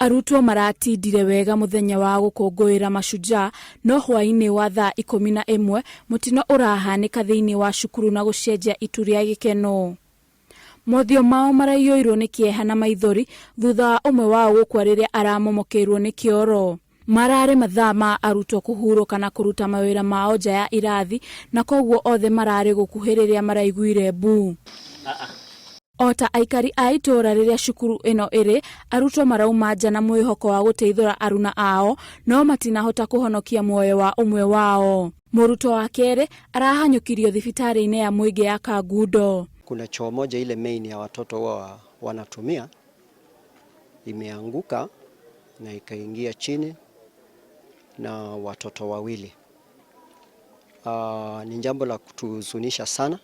Arutwo maratindire wega mũthenya wa gũkũngũĩra Mashujaa no hwaĩ-inĩ wa thaa 11 mũtino ũrahanĩka thĩinĩ wa cukuru na gũcenjia itu rĩa gĩkeno. Mothiũ mao maraiyũirwo nĩ kĩeha na maithori thutha wa ũmwe wao gũkua rĩrĩa aramomokeirwo nĩ kĩoro. Mararĩ mathaa ma arutwo kũhurũka na kũruta mawĩra mao nja ya irathi na koguo othe mararĩ gũkuhĩ rĩrĩa maraiguire mbu. O ta aikari a itũũra rĩrĩa cukuru ĩno ĩrĩ, arutwo marauma nja na mwĩhoko wa gũteithũra aruna ao, no matinahota kũhonokia muoyo wa ũmwe wao. Mũrutwo wa kerĩ arahanyũkirio thibitarĩ-inĩ ya mũingĩ ya Kangundo. Kuna choo moja ile main ya watoto huwa wanatumia imeanguka na ikaingia chini na watoto wawili. Ni jambo la kutuhuzunisha sana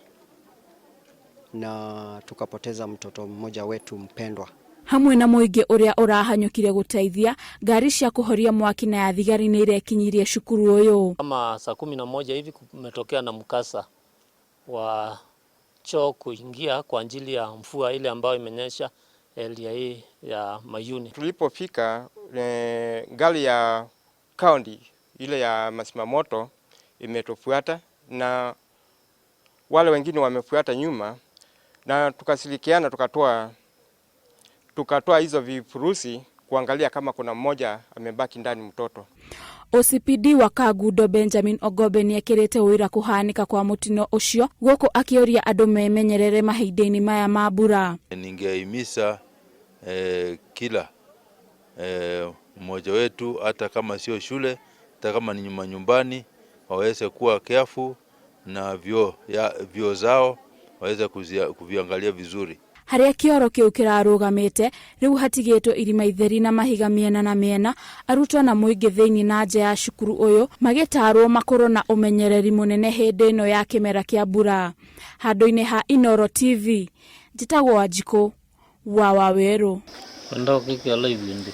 na tukapoteza mtoto mmoja wetu mpendwa. Hamwe na mũingĩ ũrĩa ũrahanyũkire gũteithia, ngari cia kũhoria mwaki na ya thigari nĩ irekinyirie cukuru ũyũ. Kama saa 11 hivi kumetokea na mkasa wa choo kuingia kwa ajili ya mvua ile ambayo imenyesha area hii ya Mayuni. Tulipofika gari ya county ile ya mazimamoto imetufuata na wale wengine wamefuata nyuma, na tukashirikiana tukatoa hizo vifurusi kuangalia kama kuna mmoja amebaki ndani mtoto. OCPD wa Kangundo Benjamin Ogombe nĩekĩrĩte ũira kũhanĩka kwa mũtino ũcio gũkũ akĩũria andũ memenyerere mahinda-inĩ maya ma mbura. Ningehimiza kila mmoja wetu, hata kama sio shule, hata kama ni nyuma nyumbani, waweze kuwa careful na vyoo zao waweze kuviangalia vizuri. Harĩa kĩoro kĩu kĩrarũgamĩte rĩu hatigĩtwo irima itheri na mahiga mĩena na mĩena, arutwo na mũingĩ thĩinĩ na nja ya cukuru ũyũ magĩtarwo makorwo na ũmenyereri mũnene hĩndĩ ĩno ya kĩmera kĩa mbura. Handũ-inĩ ha Inooro TV, njĩtagwo Wanjikũ wa Wawerũ. Wenda gũkĩkĩa live indi.